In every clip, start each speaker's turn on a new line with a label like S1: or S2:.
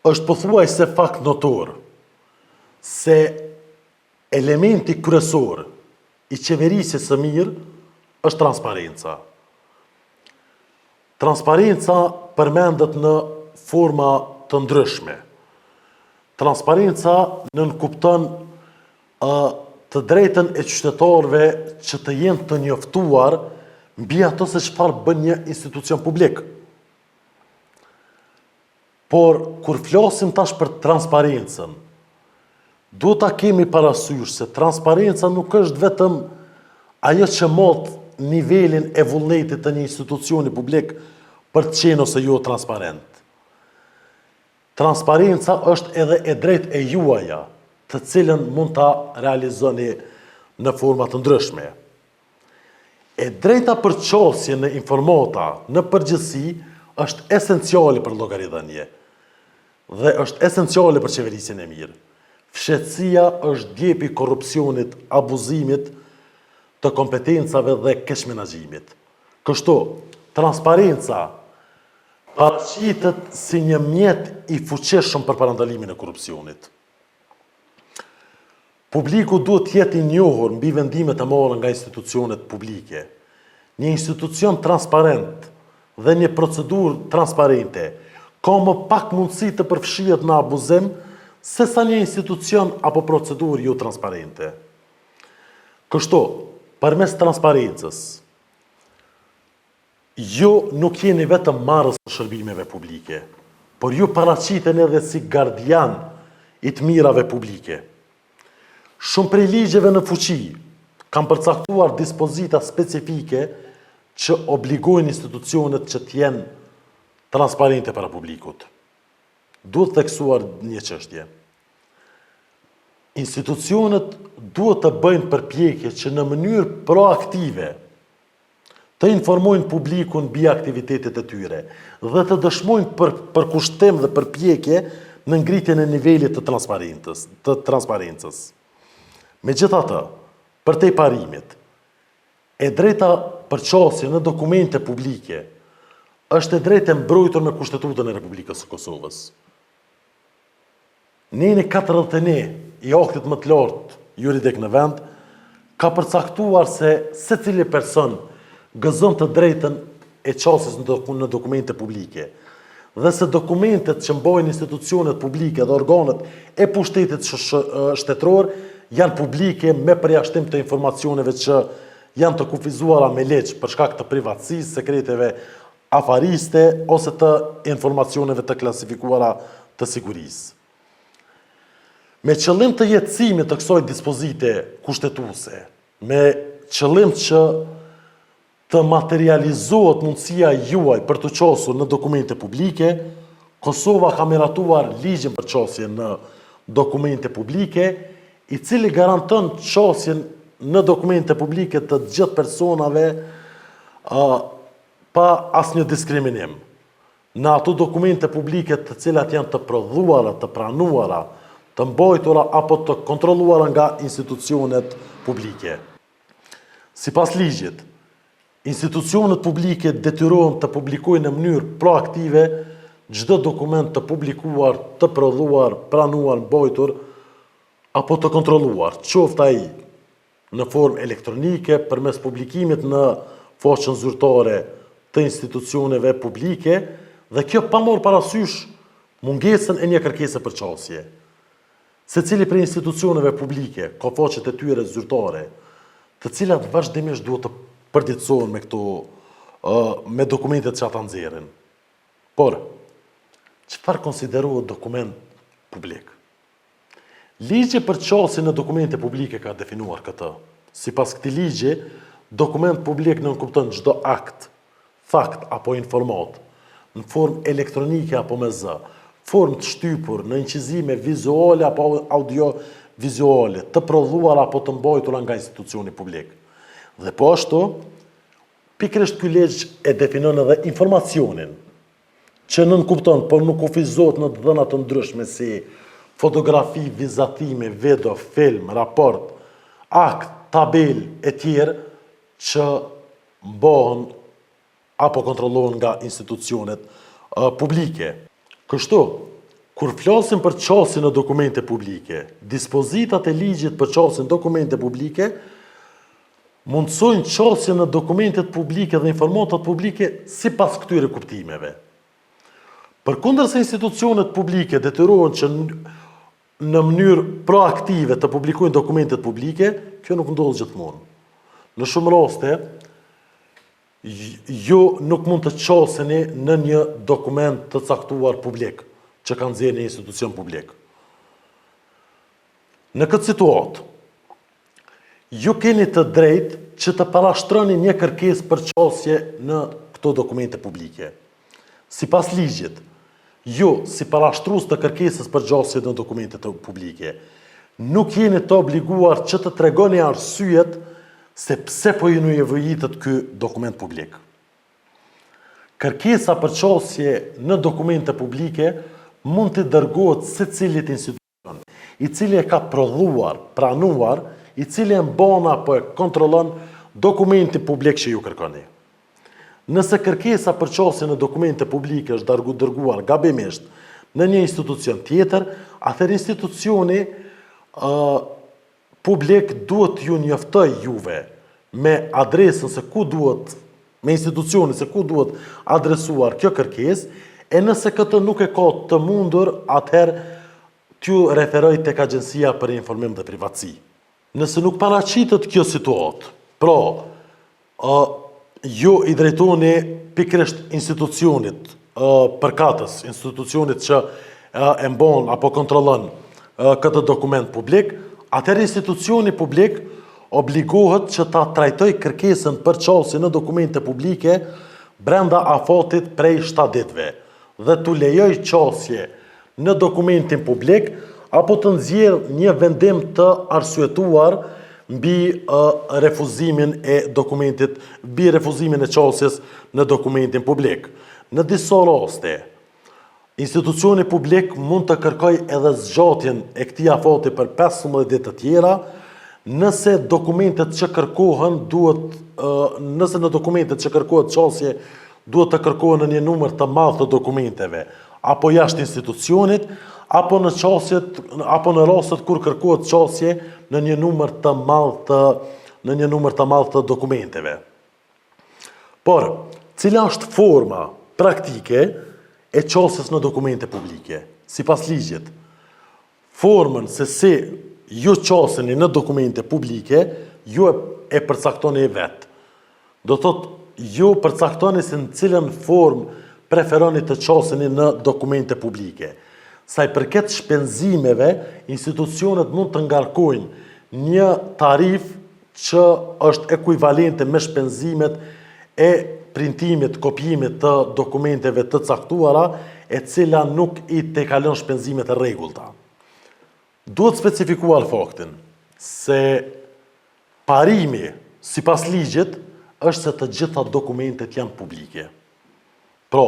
S1: Është pothuajse fakt notor se elementi kryesor i qeverisjes së mirë është transparenca. Transparenca përmendet në forma të ndryshme. Transparenca nënkupton të drejtën e qytetarëve që të jenë të njoftuar mbi ato se çfarë bën një institucion publik. Por, kur flasim tash për transparencën, duhet ta kemi parasysh se transparenca nuk është vetëm ajo që mat nivelin e vullnetit të një institucioni publik për të qenë ose jo transparent. Transparenca është edhe e drejtë e juaja, të cilën mund ta realizoni në forma të ndryshme. E drejta për qasje në informata në përgjithësi është esenciale për llogaridhënie dhe është esenciale për qeverisjen e mirë. Fshehtësia është djepi i korrupsionit, abuzimit të kompetencave dhe keqmenaxhimit. Kështu, transparenca paraqitet si një mjet i fuqishëm për parandalimin e korrupsionit. Publiku duhet të jetë i njohur mbi vendimet e marra nga institucionet publike. Një institucion transparent dhe një procedurë transparente ka më pak mundësi të përfshihet në abuzim sesa një institucion apo procedurë jo transparente. Kështu, përmes transparencës, Ju nuk jeni vetëm marrës të shërbimeve publike, por ju paraqiteni edhe si gardian i të mirave publike. Shumë prej ligjeve në fuqi kanë përcaktuar dispozita specifike që obligojnë institucionet që të jenë transparente para publikut. Duhet theksuar një çështje. Institucionet duhet të bëjnë përpjekje që në mënyrë proaktive të informojnë publikun mbi aktivitetet e tyre dhe të dëshmojnë për përkushtim dhe përpjekje në ngritjen e nivelit të transparencës, të transparencës. Megjithatë, përtej parimit, e drejta për qasje në dokumente publike është e drejtë e mbrojtur me Kushtetutën e Republikës së Kosovës. Neni 41 i aktit më të lartë juridik në vend ka përcaktuar se secili person gëzon të drejtën e qasjes në dokumente publike dhe se dokumentet që mbajnë institucionet publike dhe organet e pushtetit shtetëror janë publike me përjashtim të informacioneve që janë të kufizuara me ligj për shkak të privatësisë, sekreteve afariste ose të informacioneve të klasifikuara të sigurisë. Me qëllim të jetësimit të kësaj dispozite kushtetuese, me qëllim që të materializohet mundësia juaj për t'u qasur në dokumente publike, Kosova ka miratuar ligjin për qasje në dokumente publike, i cili garanton qasjen në dokumente publike të gjithë personave pa asnjë diskriminim. Në ato dokumente publike të cilat janë të prodhuara, të pranuara, të mbajtura apo të kontrolluara nga institucionet publike. Sipas ligjit, institucionet publike detyrohen të publikojnë në mënyrë proaktive çdo dokument të publikuar, të prodhuar, pranuar, mbajtur apo të kontrolluar, qoftë ai në formë elektronike përmes publikimit në faqen zyrtare të institucioneve publike dhe kjo pa marrë parasysh mungesën e një kërkese për qasje. Secili prej institucioneve publike ka faqet e tyre zyrtare, të cilat vazhdimisht duhet të përditësohen me këto me dokumentet që ata nxjerrin. Por, çfarë konsiderohet dokument publik? Ligji për qasje në dokumente publike ka definuar këtë. Sipas këtij ligji, dokument publik nënkupton çdo akt, fakt apo informatë, në formë elektronike apo me zë, formë të shtypur, në incizime vizuale apo audiovizuale, të prodhuara apo të mbajtura nga institucioni publik. Dhe po ashtu, pikërisht ky ligj e definon edhe informacionin, që nënkupton, por nuk kufizohet në të dhëna të ndryshme si fotografi, vizatime, video, film, raport, akt, tabelë e tjerë që mbahen apo kontrollohen nga institucionet publike. Kështu, Kur flasim për qasje në dokumente publike, dispozitat e ligjit për qasje në dokumente publike mundësojnë qasje në dokumentet publike dhe informatat publike sipas këtyre kuptimeve. Përkundër se institucionet publike detyrohen që në mënyrë proaktive të publikojnë dokumentet publike, kjo nuk ndodh gjithmonë. Në shumë raste, ju nuk mund të qaseni në një dokument të caktuar publik që ka nxjerrë një institucion publik. Në këtë situatë, ju keni të drejtë që të parashtroni një kërkesë për qasje në këto dokumente publike. Sipas ligjit, ju si parashtrues të kërkesës për qasje në dokumente publike, nuk jeni të obliguar që të tregoni arsyet se pse po ju nevojitet ky dokument publik. Kërkesa për qasje në dokumente publike mund t'i dërgohet secilit institucion i cili e ka prodhuar, pranuar, i cili e mban apo e kontrollon dokumentin publik që ju kërkoni. Nëse kërkesa për qasje në dokumente publike është dërguar gabimisht në një institucion tjetër, atëherë institucioni publik duhet t'ju njoftojë juve me adresën se ku duhet, me institucionin se ku duhet adresuar kjo kërkesë, e nëse këtë nuk e ka të mundur, atëherë t'ju referojë tek Agjencia për Informim dhe Privatësi. Nëse nuk paraqitet kjo situatë, pra, ë ju i drejtoheni pikërisht institucionit përkatës, institucionit që e mban apo kontrollon këtë dokument publik, atëherë institucioni publik obligohet që ta trajtojë kërkesën për qasje në dokumente publike brenda afatit prej 7 ditëve dhe t'u lejojë qasje në dokumentin publik apo të nxjerrë një vendim të arsyetuar mbi refuzimin e dokumentit, mbi refuzimin e qasjes në dokumentin publik. Në disa raste, institucioni publik mund të kërkojë edhe zgjatjen e këtij afati për 15 ditë të tjera, nëse dokumentet që kërkohen duhet nëse në dokumentet që kërkohet qasje duhet të kërkohen në një numër të madh të dokumenteve, apo jashtë institucionit, apo në qasjet, apo në rastet kur kërkohet qasje në një numër të madh të në një numër të madh të dokumenteve. Por, cila është forma praktike e qasjes në dokumente publike? Sipas ligjit, formën se si ju qaseni në dokumente publike, ju e, e përcaktoni vetë. Do thotë, ju përcaktoni se në cilën formë preferoni të qaseni në dokumente publike. Sa i përket shpenzimeve, institucionet mund të ngarkojnë një tarifë që është ekuivalente me shpenzimet e printimit, kopjimit të dokumenteve të caktuara, e cila nuk i tejkalon shpenzimet e rregullta. Duhet specifikuar faktin se parimi sipas ligjit është se të gjitha dokumentet janë publike. Pra,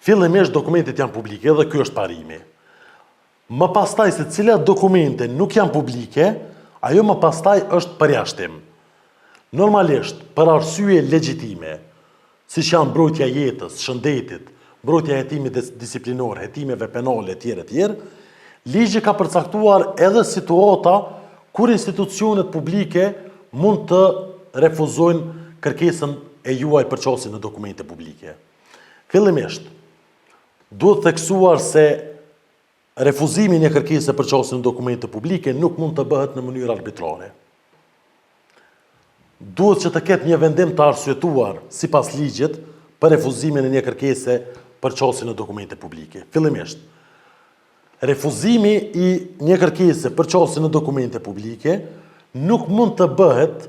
S1: fillimisht dokumentet janë publike dhe ky është parimi. Më pastaj se cilat dokumente nuk janë publike, ajo më pastaj është përjashtim. Normalisht, për arsye legjitime, siç janë mbrojtja e jetës, shëndetit, mbrojtja e hetimit disiplinor, hetimeve penale etj etj, ligji ka përcaktuar edhe situata kur institucionet publike mund të refuzojnë kërkesën e juaj për qasje në dokumente publike. Fillimisht, duhet theksuar se Refuzimi i një kërkese për qasje në dokumente publike nuk mund të bëhet në mënyrë arbitrare. Duhet që të ketë një vendim të arsyetuar sipas ligjit për refuzimin e një kërkese për qasje në dokumente publike. Fillimisht, refuzimi i një kërkese për qasje në dokumente publike nuk mund të bëhet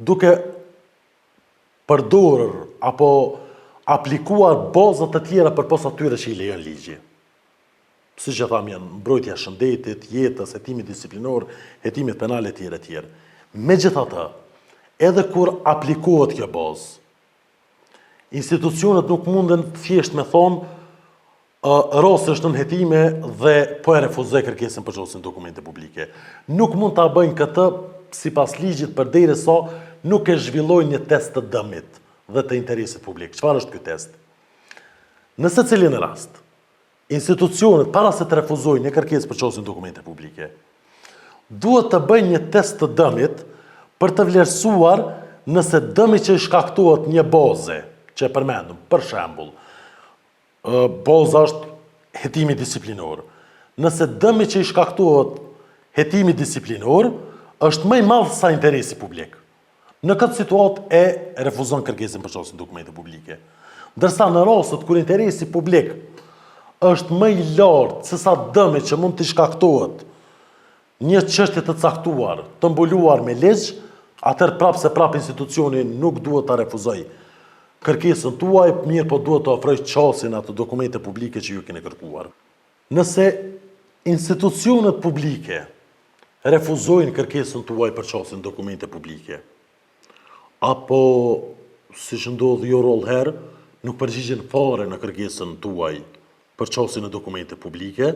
S1: duke përdorur apo aplikuar baza të tjera përpos atyre që i lejon ligji. Siç e thamë janë mbrojtja e shëndetit, jetës, hetimit disiplinor, hetimit penal etj etj. Megjithatë, edhe kur aplikohet kjo bazë, institucionet nuk munden thjesht me thonë rasti është nën hetime dhe po e refuzoj kërkesën për qasje në dokumente publike. Nuk mund ta bëjnë këtë sipas ligjit përderisa nuk e zhvillojnë një test të dëmit dhe të interesit publik. Çfarë është ky test? Në secilin rast, Institucionet para se të refuzojnë një kërkesë për qasje në dokumente publike, duhet të bëjnë një test të dëmit për të vlerësuar nëse dëmi që i shkaktohet një baze, që e përmendëm, për shembull, baza është hetimi disiplinor. Nëse dëmi që i shkaktohet hetimit disiplinor është më i madh sa interesi publik. Në këtë situatë e refuzon kërkesën për qasje në dokumente publike. Ndërsa në rastet kur interesi publik është më i lartë se sa dëmi që mund t'i shkaktohet një çështje të caktuar, të mbuluar me ligj, atëherë prapë se prapë institucioni nuk duhet ta refuzojë kërkesën tuaj, mirëpo duhet të ofrojë qasje në ato dokumente publike që ju keni kërkuar. Nëse institucionet publike refuzojnë kërkesën tuaj për qasje në dokumente publike, apo siç ndodh jo rrallë herë, nuk përgjigjen fare në kërkesën tuaj për qasje në dokumente publike,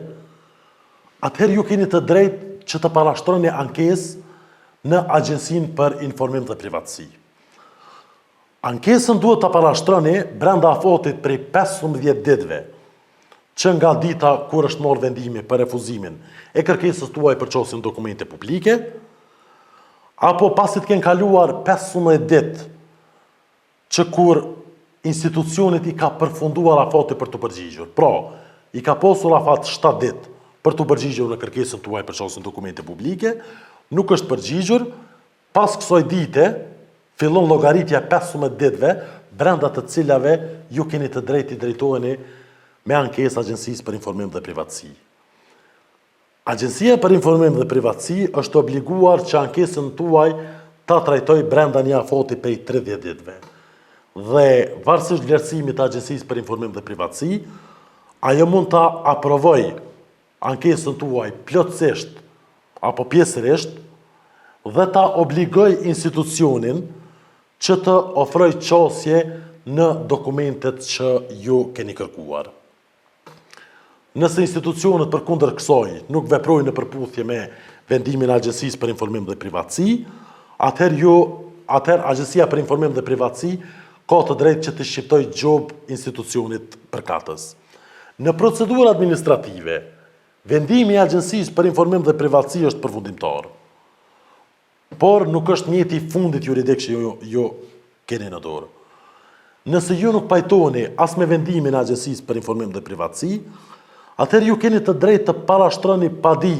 S1: atëherë ju keni të drejtë që të parashtroni ankesë në Agjencinë për Informim dhe Privatësi. Ankesën duhet ta parashtroni brenda afatit prej 15 ditëve, që nga dita kur është marrë vendimi për refuzimin e kërkesës tuaj për qasje në dokumente publike, apo pasi të kenë kaluar 15 ditë që kur institucionit i ka përfunduar afati për t'u përgjigjur. Pra, i ka pasur afat 7 ditë për t'u përgjigjur në kërkesën tuaj për qasje në dokumente publike, nuk është përgjigjur, pas kësaj dite fillon llogaritja e 15 ditëve brenda të cilave ju keni të drejtë t'i drejtoheni me ankesë Agjencisë për Informim dhe Privatësi. Agjencia për Informim dhe Privatësi është e obliguar që ankesën tuaj ta trajtojë brenda një afati prej 30 ditëve. Dhe varësisht vlerësimit të Agjencisë për Informim dhe Privatësi, ajo mund ta aprovojë ankesën tuaj plotësisht apo pjesërisht dhe ta obligojë institucionin që të ofrojë qasje në dokumentet që ju keni kërkuar. Nëse institucionet përkundër kësaj nuk veprojnë në përputhje me vendimin e Agjencisë për Informim dhe Privatësi, atëherë ju, atëherë Agjencia për Informim dhe Privatësi ka të drejtë që t'i shqiptojë gjobë institucionit përkatës. Në procedurë administrative, vendimi i Agjencisë për Informim dhe Privatësi është përfundimtar. Por nuk është mjeti i fundit juridik që ju, ju keni në dorë. Nëse ju nuk pajtoheni as me vendimin e Agjencisë për Informim dhe Privatësi, atëherë ju keni të drejtë të parashtroni padi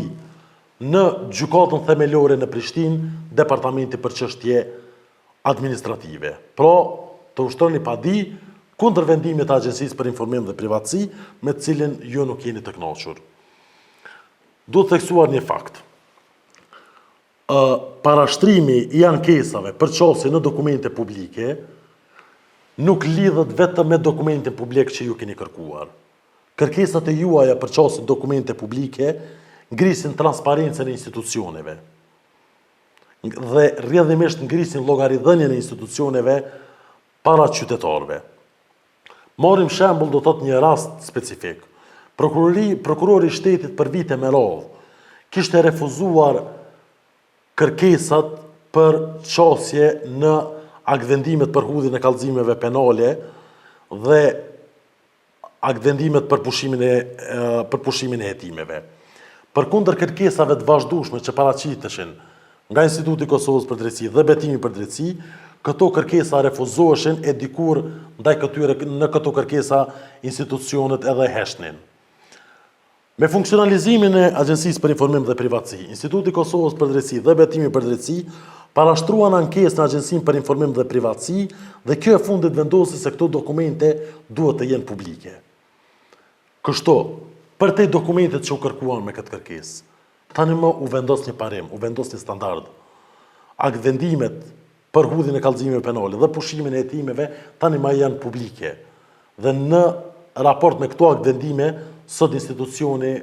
S1: në Gjykatën Themelore në Prishtinë, Departamenti për Çështje Administrative. Pra, të ushtroni padi kundër vendimit të Agjencisë për Informim dhe Privatësi, me të cilin ju nuk jeni të kënaqur. Duhet theksuar një fakt. Parashtrimi i ankesave për qasje në dokumente publike nuk lidhet vetëm me dokumentin publik që ju keni kërkuar. Kërkesat e juaja për qasje në dokumente publike ngrisin transparencën e institucioneve dhe rrjedhimisht ngrisin llogaridhënien e institucioneve para qytetarëve. Marrim shembull do të thotë një rast specifik. Prokurori, prokurori i shtetit për vite me radhë kishte refuzuar kërkesat për qasje në aktvendimet për hudhjen e kallëzimeve penale dhe aktvendimet për pushimin e për pushimin e hetimeve. Përkundër kërkesave të vazhdueshme që paraqiteshin nga Instituti i Kosovës për Drejtësi dhe Betimi për Drejtësi, këto kërkesa refuzoheshin e dikur ndaj këtyre në këto kërkesa institucionet edhe heshtnin. Me funksionalizimin e Agjencisë për Informim dhe Privatësi, Instituti i Kosovës për Drejtësi dhe Betimi për Drejtësi parashtruan ankesë në Agjencinë për Informim dhe Privatësi dhe kjo e fundit vendosi se këto dokumente duhet të jenë publike. Kështu, përtej dokumentet që u kërkuan me këtë kërkesë, tani më u vendos një parim, u vendos një standard. Aktvendimet për hudhjen e kallëzimeve penale dhe pushimin e hetimeve tani më janë publike. Dhe në raport me këto aktvendime, sot institucioni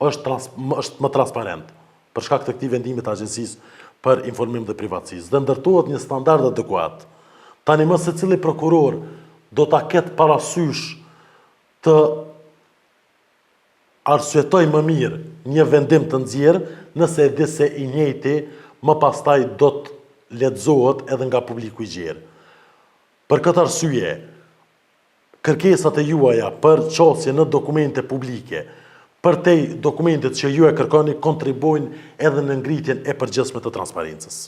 S1: është trans, është më transparent për shkak të këtij vendimi të Agjencisë për Informim dhe Privatësisë dhe ndërtohet një standard adekuat. Tani më secili prokuror do ta ketë parasysh të arsyetojë më mirë një vendim të nxjerrë nëse e di se i njëjti më pastaj do të lexohet edhe nga publiku i gjerë. Për këtë arsye, Kërkesat e juaja për qasje në dokumente publike, përtej dokumentit që ju e kërkoni, kontribuojnë edhe në ngritjen e përgjithshme të transparencës.